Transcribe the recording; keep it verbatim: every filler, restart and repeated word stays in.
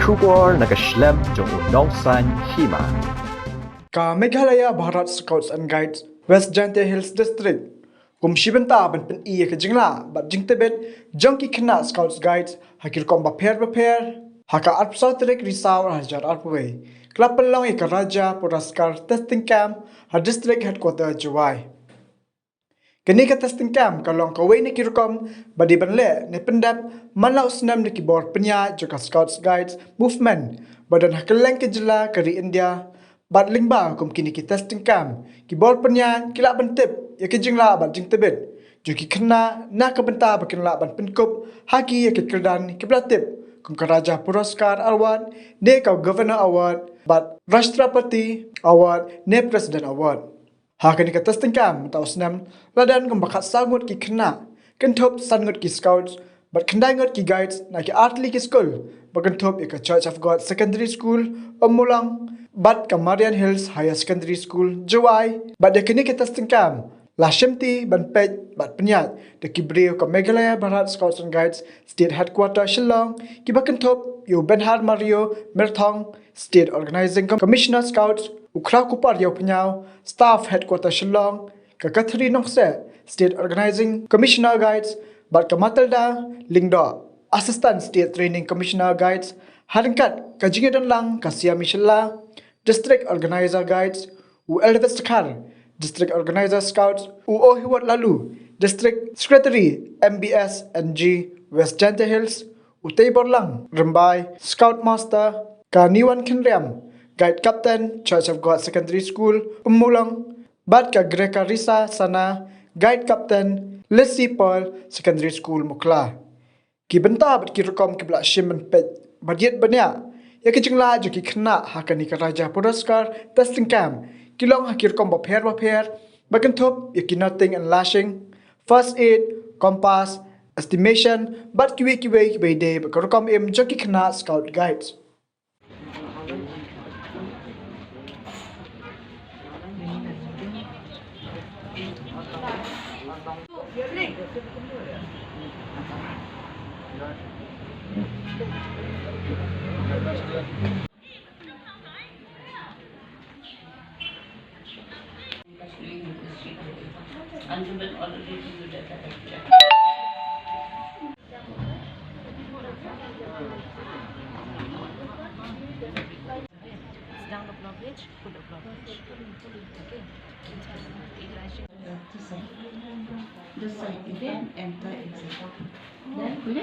Khubor na ka shlem jong u nongsan hima. Ka Meghalaya Bharat Scouts and Guides West Jaintia Hills District kum shi bynta ban pyni ïa ka jinglah bad jingtbit jong ki khynnah Scouts Guides ha ki rukom bapher bapher ha ka arphew saw tarik Risaw arhajar arphew wei. Ka la pynlong ïa ka Raja Puraskar Testing Camp ha District Headquarter Jowai. Kane ka testing camp ka long kawei na ki rukom ba dei ban leh ne pyndep man la u snem na ki bor pynïaid jong ka Scouts Guides Movement ba don ha kylleng ka jylla ka ri India. Bad lyngba kum kine ki testing camp, ki bor pynïaid ki lah ban tip ïa ki jinglah bad jingtbit jong ki khynnah na ka bynta ba kin lah ban pynkup ha ki ïa ki kyrdan kiba la tip kum ka Raja Puraskar Award ne ka Governor Award bad Rashtrapati Award ne President Award. Ha kane ka testing camp mynta u snem la don kumba khatsaw ngut ki khynnah, kynthup san ngut ki Scouts bad khyndai ngut ki Guides na ki artylli ki skul ba kynthup ïa ka Church of God Secondary School Ummulong bad ka Marian Hills Higher Secondary School Jowai. Bad ïa kane ka testing camp la shimti ban peit bad pynïaid da ki briew ka Meghalaya Bharat Scouts and Guides State Headquarter Shillong kiba kynthup ïa u Benhar Mario Myrthong, State Organizing Com-, Commissioner Scouts, u Khrawkupar Ïawphniaw, Staff Headquarter Shillong, ka Catherine Nongseh, State Organizing Commissioner Guides, bad ka Matilda Lyngdoh, Assistant State Training Commissioner Guides, ha ryngkat ka jingïadonlang ka Siami Shylla, District Organizer Guides, u Elvis Dkhar, District Organizer Scouts, u Ohiwot Laloo, District Secretary M B S N G West Jaintia Hills, u Teiborlang Rymbai, Scout Master, ka Niwan Khynriam, Guide Captain, Church of God Secondary School Ummulong, bad ka Greka Risa Sana, Guide Captain, Lissy Pearl Secondary School Mukla. Ki bynta bad ki rukom kiba la shim ban peit bad ïit bniah ïa ki jinglah jong ki khynnah ha kane ka Raja Puraskar Testing Camp ki long ha ki rukom bapher bapher ba kynthup ïa ki knotting and lashing, first aid, compass, estimation bad kiwei kiwei kiba ïadei bad ka rukom im jong ki khynnah Scout Guides. Sedang dua puluh bridge, pun dua puluh bridge. Okay. This side, then enter inside. Then